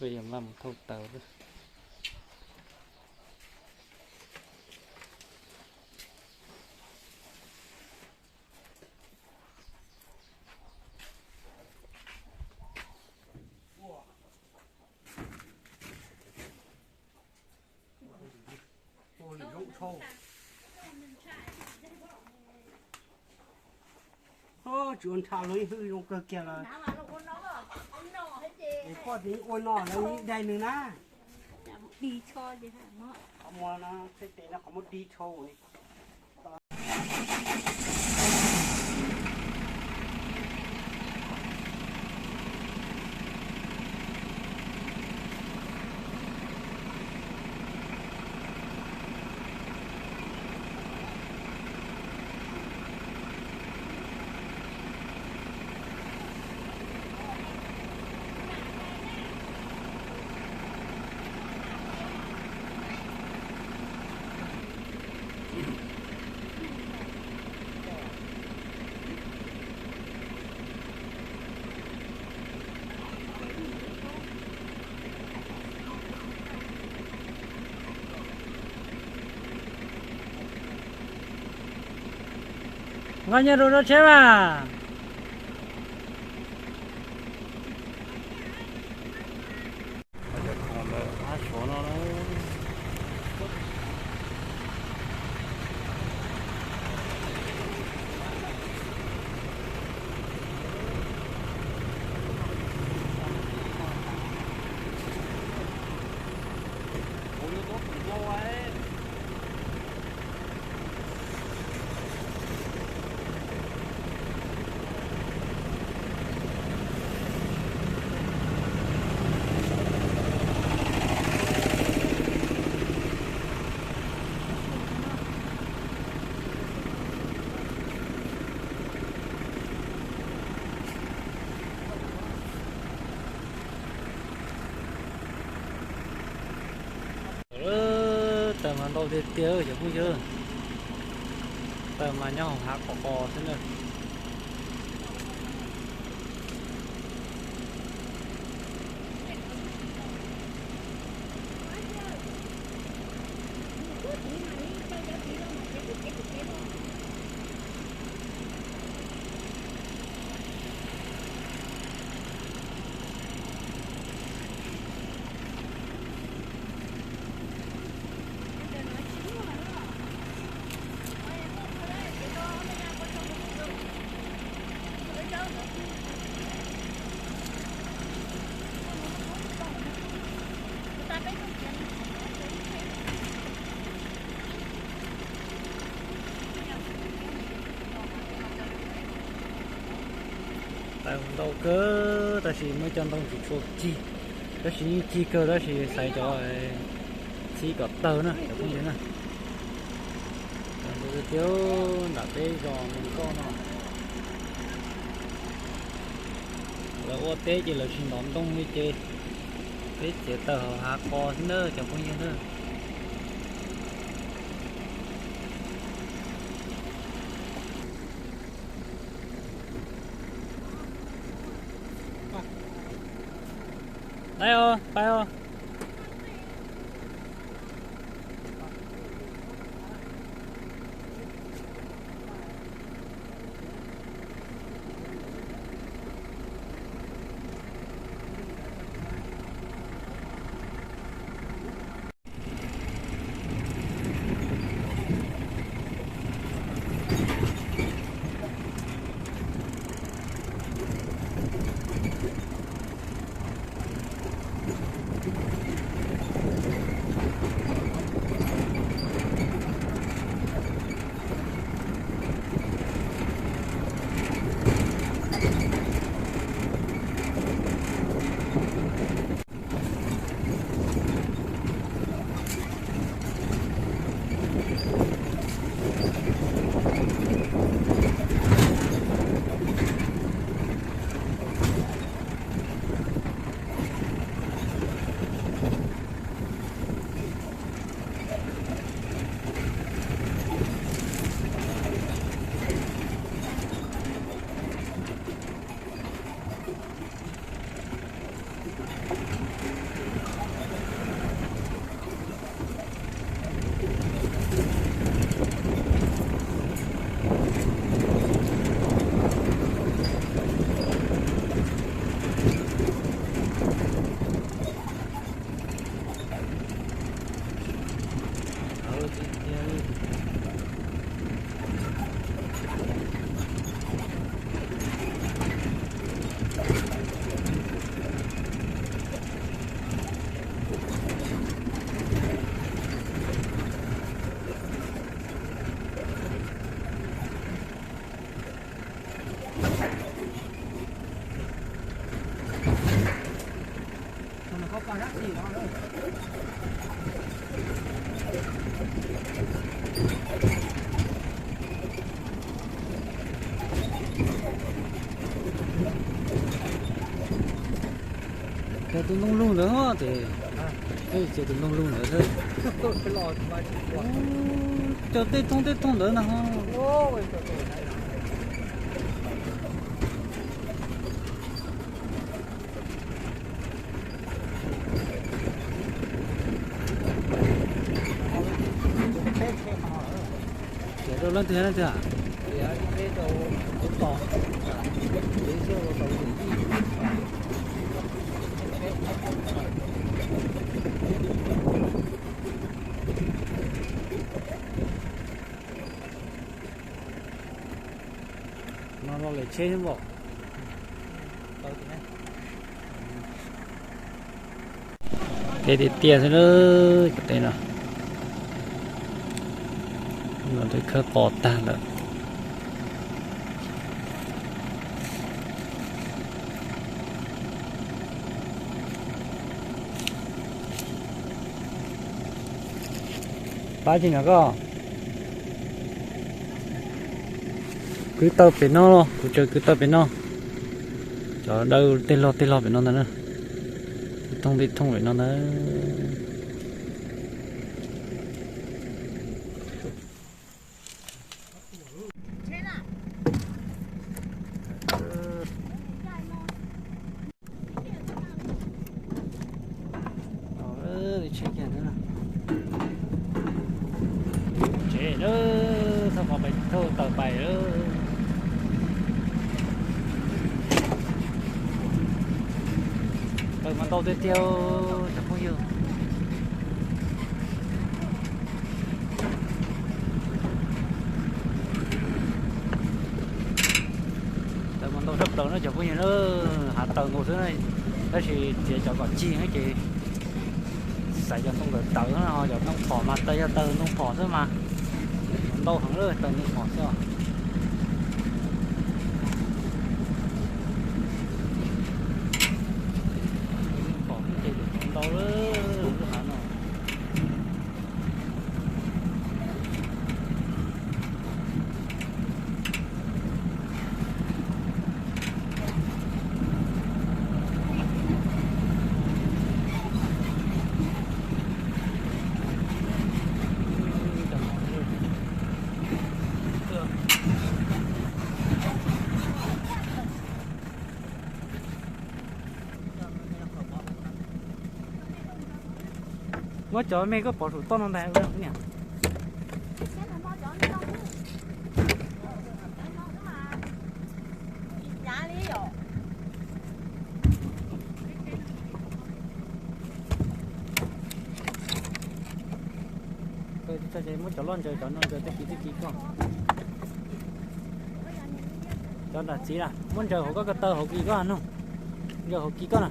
Yog maj mus thauj taws. Tsis ua ntsha los hwj zoo kawg kiag lawm. Poj txiv ua no lawv ib daig nws na. Qhov muag no, tej tes no qhov muag dig tshau li. Nqa nyiaj rau rau tsheb mas. Cov khoom ntawd qab suav no na. Taws mas ntau tiag tiag cov phooj ywg. Taws mas nyob hauv hav qos qos xwb na. Taws ntau kawg tab sis muaj cov ntoo tsis tshua cig, tab sis yeej cig kawg tab sis xaiv cov txhib kom tawg na cov phooj ywg na. Taws ntau tiag tiag nram peb zos Moos Kauj no. Lawv ua teb ces lawv tsis ntov ntoo li ces peb txiav taws hauv hav qos xwb na cov phooj ywg na. Pais os, pais os. Ces tus ntoo lug ntawd ces, ces tus ntoo lug ntawd xwb. Cov tej thooj tej thooj ntawd na ho. Ces rau leej twg leej twg? No los lawm tsheb xwb npaum. Kev tiaj tiaj xwb lawm cov tej no. Los twb khawb qos tag lawm. Pab tsis nrog koj. Kwv taw pem no los kuv tsaws kwv taw pem no. Cov dawb tej log tej log pem no ntag na. Tej thooj tej thooj pem no ntag. Tsev lawm, thauj qhov pais thauj taws pais lawm. Taws mas ntau tiag tiag cov phooj ywg. Taws mas ntau tshaj plaws no cov phooj ywg na, hav taws nkaus xwb na, tab sis txiav cov kom cig ces xaiv cov ntoo tawv tawv no, cov ntoo phom mas taws yog taws ntoo phom xwb mas ntau heev lawm, taws ntoo phom xwb os. Phom ces ntau lawm lub hav no. Muab cov me koj pov saum toj no ntag niam. Muab cov loj ntsaws cov no ntsaws tag kis tag kis koj. Cov nram txiv na muab ntsaws hauv koj ko taw hauv kis koj no. Ntsaws hauv kis koj na.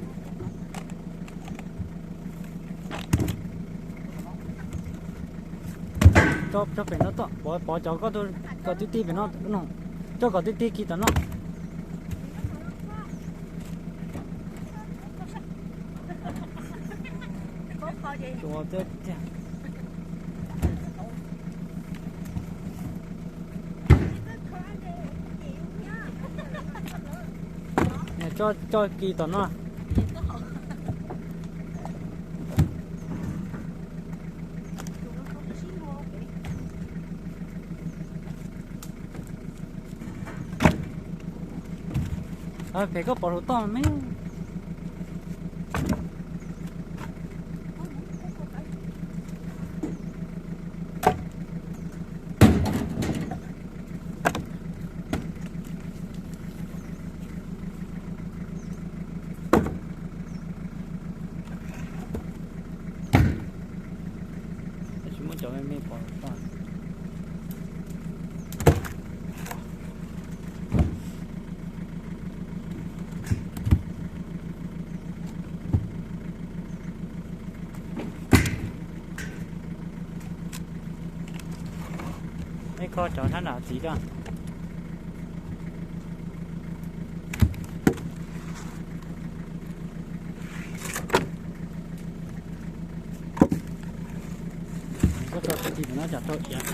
Tso pem no, pov cov kom tib tib pem no, tso kom tib tib kis tom no. Tso kis tom no. Pem koj pov saum toj me. Tab sis muab cov me me pov toj. Ib kho cov sab nram txiv koj. Tsis no cas rau iav.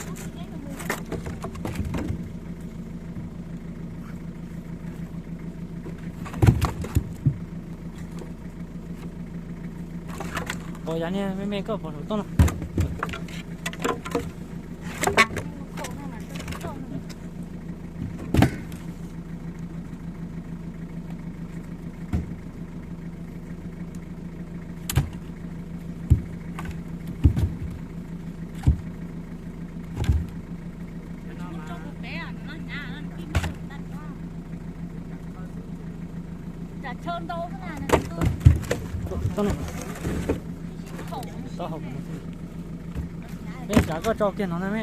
Ua yog niag me me koj pom saum toj no. Peb tsav koj tso kiag no na me.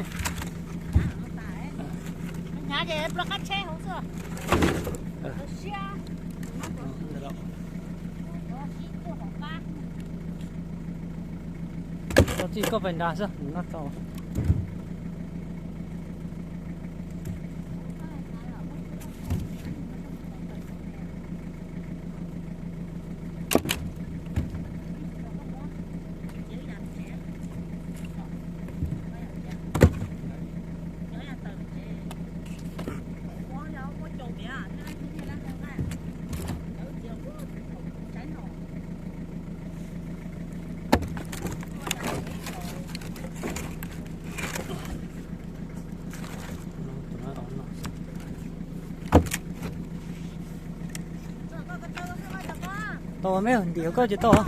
Txij koj pais nrad xwb noj tau. Tau me ntim koj ces tau.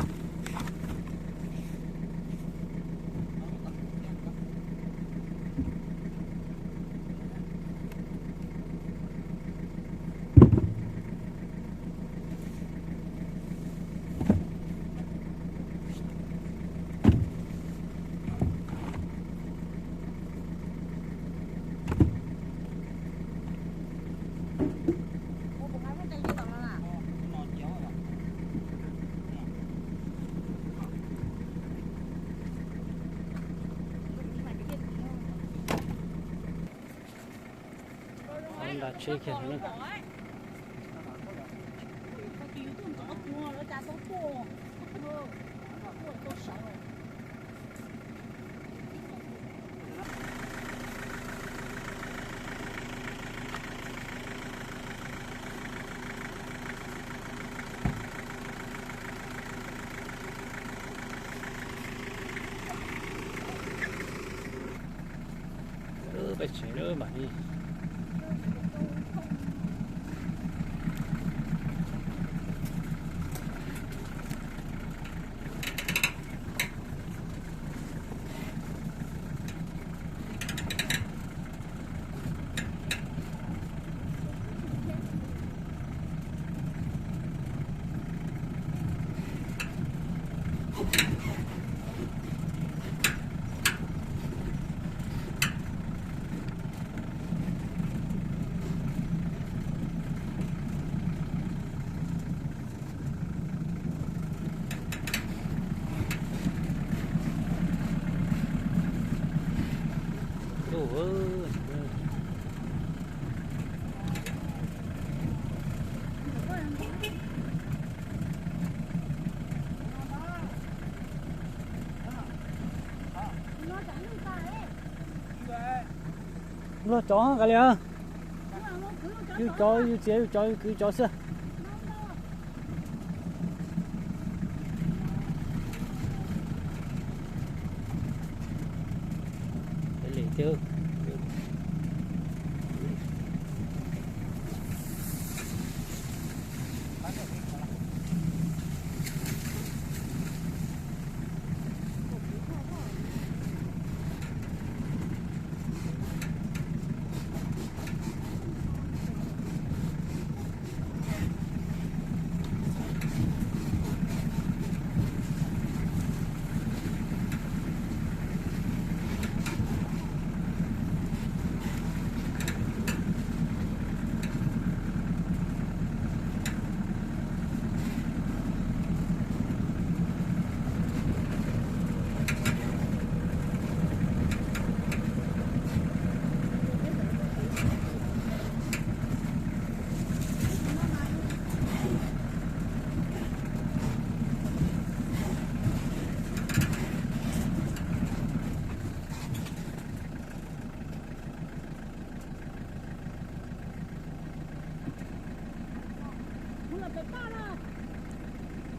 Nta tsheb kiag. Peb tsev lawm mam li. Luag cov kav liam. Yus cov yus txiav yus cov yus kwv cov xwb.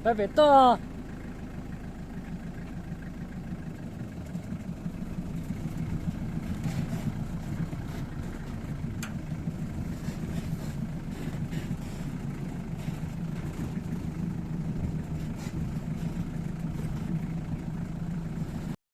Pem toj